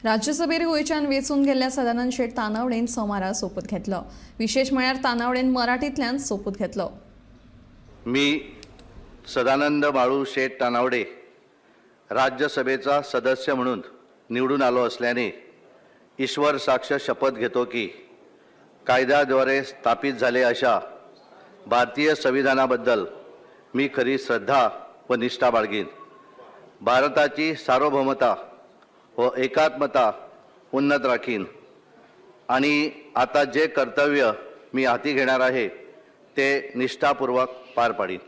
राज्यसभेर गोंयच्यान वेंचून गेल्ल्या सदानंद शेट तानावडेन सोमारा सोपूत घेतलो. विशेश म्हळ्यार तानावडेन मराठींतल्यान सोपूत घेतलो. मी सदानंद बाळू शेठ तानावडे राज्यसभेचा सदस्य म्हणून निवडून आलो असल्याने ईश्वर साक्ष शपथ घेतो की कायद्याद्वारे स्थापित झाले अशा भारतीय संविधानाबद्दल मी खरी श्रद्धा व निष्ठा बाळगीन. भारताची सार्वभौमता व एकात्मता उन्नत राखीन आणि आता जे कर्तव्य मी हाती घेणार आहे ते निष्ठापूर्वक पार पाडीन.